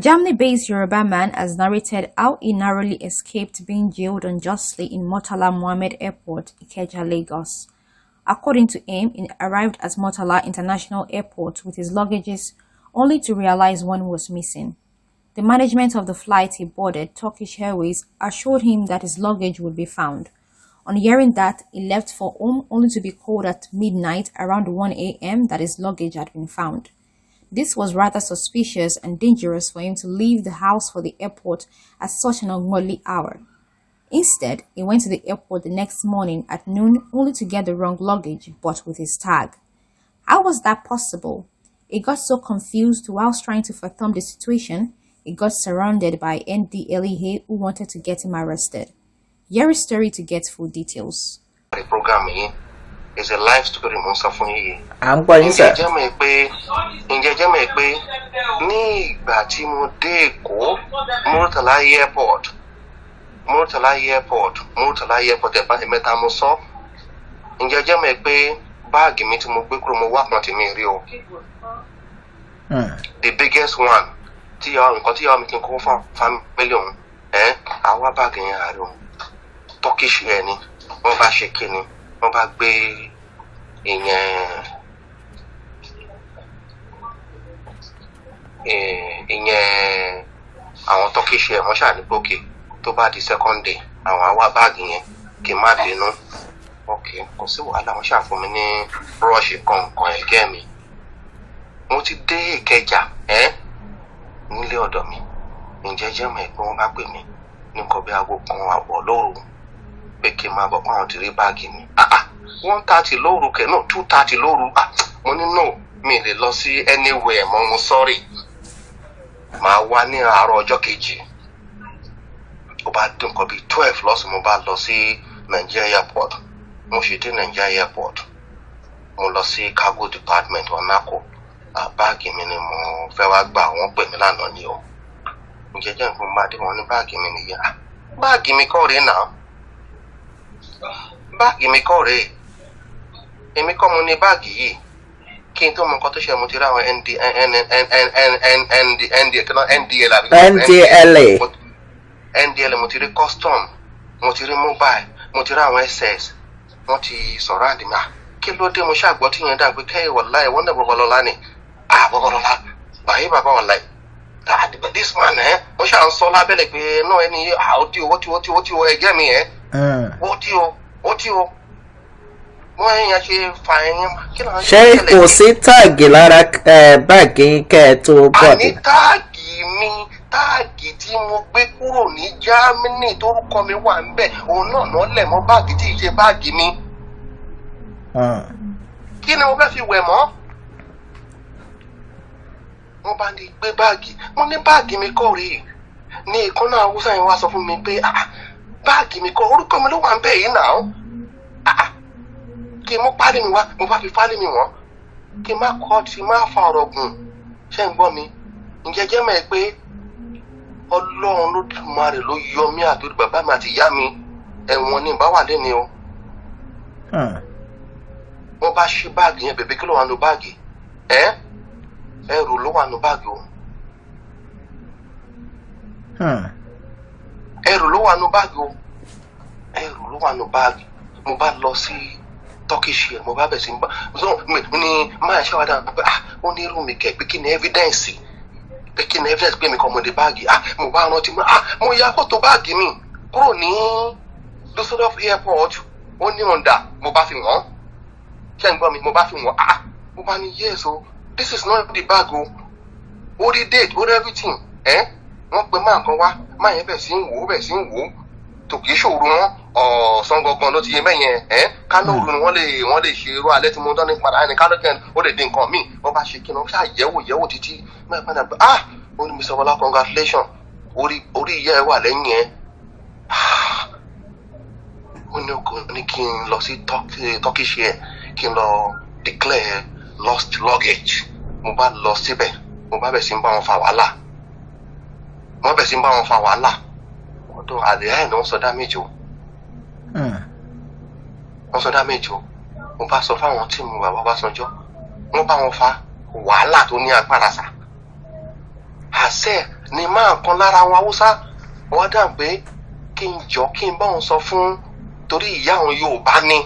Germany-based Yoruba man has narrated how he narrowly escaped being jailed unjustly in Murtala Muhammed Airport, Ikeja, Lagos. According to him, he arrived at Murtala International Airport with his luggages only to realize one was missing. The management of the flight he boarded, Turkish Airways, assured him that his luggage would be found. On hearing that, he left for home only to be called at midnight around 1 a.m. that his luggage had been found. This was rather suspicious and dangerous for him to leave the house for the airport at such an ungodly hour. Instead, he went to the airport the next morning at noon only to get the wrong luggage but with his tag. How was that possible? He got so confused whilst trying to fathom the situation, he got surrounded by NDLEA who wanted to get him arrested. Hear his story to get full details. The program yìí is a life story mo ń sọ fún yìí. À ń gbọ́ yín sir. Ǹjẹ́ jẹ́ mọ̀ pé ní ìgbà tí mo dé Èkó, Murtala Airport, Murtala Airport, Murtala Airport, ẹ̀bá ẹ̀mẹ́ta mo sọ. Ǹjẹ́ jẹ́ mọ̀ pé báàgì mi tí mo gbé kúrò, mo wá kan tèmi rí o. The biggest one tí ìyàwó nǹkan tí ìyàwó mi kí n kó fún family òun ẹ̀ àwa báàgì yẹn àárẹ̀ o. Turkish Air ni wọ́n bá ṣe kíni, wọ́n bá gbé ìyẹn àwọn Turkish Air. Wọ́n ṣáà ní pé okay, tó bá di second day, àwọn á wá báàgì yẹn, kí n má bínú. Ok, kò sí wàhálà. Wọ́n ṣáà fún mi ní rush kọ̀ọ̀kan ẹ̀gẹ́ mi. Mo ti dé Ìkẹjà ẹ́ nílé ọ̀dọ̀ mi. Ǹjẹ́ jẹ́ mọ̀ pé wọ́n bá pè mí ní nǹkan bí aago 1:30 lóru pé kí n máa bọ̀, pé àwọn ti rí báàgì mi. Ah ah, 1:30 lóru kẹ̀? No, 2:30 lóru. Ah, mo ní no, mi lè lọ sí anywhere mọ́, mo sorry, màá wá ní àárọ̀ ọjọ́ kejì. Ó bá dín nǹkan bíi 12 lọ́sàn, mo bá lọ sí Nigeria airport. Mo ṣe dé Nigeria airport, mo lọ sí cargo department ọ̀nàkó. Báàgì mi ni mo fẹ́ wá gbà, wọ́n pè mí lánàá ni o. Ǹjẹ́ jẹ́ nǹkan bá dé, wọn ní báàgì mi nìyẹn. Báàgì mi kọ́ rèé náà, báàgì mi kọ́ rèé, èmi kọ́ mo ní báàgì yìí. Kí n tó mọ nǹkan tó ṣe, mo ti rí àwọn ND N N N N N N D N D kí ló NDL àbí? NDLA. NDL. Mo ti rí custom, mo ti rí mobile, mo ti rí àwọn SS, wọ́n ti sọ̀rọ̀ àdìmọ́. Ah, kí ló dé? Mo ṣàgbọ́ tí yẹn dà pé kẹ́hìn wàláì wọ́n náà Babalọ́lá ni. Ah, Babalọ́lá bàyí bàbá, wàláì, ah, this man ẹ̀ wọ́n ṣà ń sọ lábẹ́lẹ̀ pé náà ẹni ah, ó tí o, ó tí o, ó tí o, ó tí o, ẹgẹ́ mi ẹ̀ ó tí o, ó tí o, wọ́n yẹn ṣe fa ẹyin kí ló ń Ṣé kò sí tag lára báàgì yín kẹ́ ẹ tó Àní board? Tag mi, tag tí mo gbé kúrò ní Germany torúkọ mi wà ń bẹ̀, òun náà náà lẹ̀ mọ́ báàgì tí ì ṣe báàgì mi. Kí ni mo fẹ́ fi wẹ̀ mọ́? Wọ́n bá ní gbé báàgì, mo ní báàgì mi kọ́ rèé. Ní ìkànnà Haúsá yẹn wá sọ fún mi pé ah, báàgì mi kọ́, orúkọ mi ló wà ń bẹ̀ yìí náà. Ah, kí n mú pálí mi wá, mo bá fi pálí mi wọ́n. Kí n má kọ́ tí má fa ọ̀rọ̀ gùn, ṣé ń gbọ́ mi? Ǹjẹ́ jẹ́ mọ̀ ẹ́ pé Ọlọ́run Lódùmarè ló yọ mí àtòrí bàbá mi àti ìyá mi, ẹ̀wọ̀n ní ìbá wà lẹ́ni o. Wọ́n bá ṣí báàgì yẹn bèbè, kí ló wà nù báàgì ẹ́? Ẹrù ló wà nù báàgì o. Ẹrù ló wà nù báàgì o, ẹrù ló wà nù báàgì. Mo bá lọ sí Turkish Air, mo bá bẹ̀ sí bá ní máa ṣe wàdà pé ah, ó ní irú mi kẹ̀ pé kí ni evidence, pé kí ni evidence pé mi kọ́ mo dé báàgì. Ah, mo bá rántí mo, ah, mo ya fọ́tò báàgì mi kúrò ní Dusseldorf airport, ó ní ọ̀ǹda. Mo bá fi wọ́n, ṣé ń gbọ́ mi? Mo bá fi wọ́n. Ah, mo bá ní yes o, this is not the bag o. Ó rí date, ó rí everything ẹ́. Wọ́n pe máa kan wá, máa yẹn bẹ̀ sí ń wò ó, bẹ̀ sí ń wò ó tò kìí ṣòro wọn, ọ̀sán gangan ló ti yẹ mẹ́yẹn ẹ́. Kánò òru ni wọ́n lè ṣe irú alẹ́ tí mo dán ní padà ẹni kánò kẹ́ni ó lè dín nǹkan míì. Wọ́n bá ṣe kí ni, wọ́n ṣáà yẹ̀wò yẹ̀wò títí mẹ́rin padà pé ah, ó ní Mr. Bọ́lá, congratulation, orí ìyá ẹ wà lẹ́yìn ẹ. Ó ní ọkọ ní kí n lọ sí Turkish Air, kí n lọ declare lost luggage. Mo bá lọ síbẹ̀, mo bá bẹ̀ sí ń bá wọn fa wàhálà, wọ́n bẹ̀ sí ń bá wọn fa wàhálà. Ọdún àlẹ́ ẹ̀ ní wọ́n sọ damage o. Wọ́n sọ damage o. Mo bá sọ fáwọn team bàbá Ọbásanjọ́, wọ́n bá wọn fa wàhálà tó ní agbára sà. Àṣẹ ni máa kan lára àwọn Haúsá wọ́n dà pé kí n jọ kí n bá òun sọ fún, torí ìyá òun Yorùbá ni,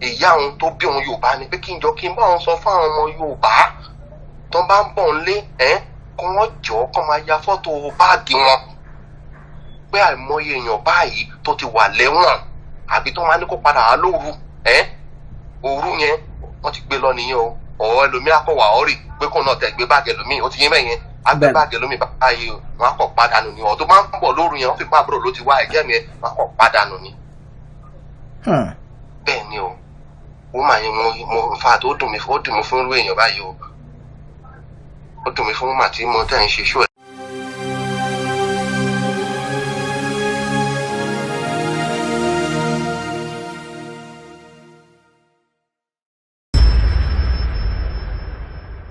ìyá òun tó bí òun Yorùbá ni, pé kí n jọ kí n bá òun sọ fún àwọn ọmọ Yorùbá tó bá ń bọ̀ ń lé ẹ́ kó wọ́n jọ kó máa ya fọ́tò báàgì wọn, pé àìmọye èèyàn báyìí tó ti wà lẹ́wọ̀n àbí tó máa ní kó padà wá lóru ẹ́, òru yẹn wọ́n ti gbé lọ nìyẹn o. Ọ̀ ẹlòmíì akọ̀wà ọ̀rì pé kó náà tẹ̀ gbé báàgì ẹlòmíì, ó ti yín mẹ́yẹn, á gbé báàgì ẹlòmíì báyìí, wọ́n á kọ̀ padànù ni. Ọ̀ tó máa ń bọ̀ lóru yẹn, wọ́n fi pa àbúrò ló ti wá ẹ̀jẹ̀ mi ẹ̀, wọ́n á kọ̀ padànù ni. Bẹ́ẹ̀ ni o, wọ́n máa yẹn mo in fact ó dùn mí, ó dùn mí fún irú èèyàn báyìí o, ó dùn mí fún màtí mo tẹ̀ ń ṣe ṣó ẹ̀.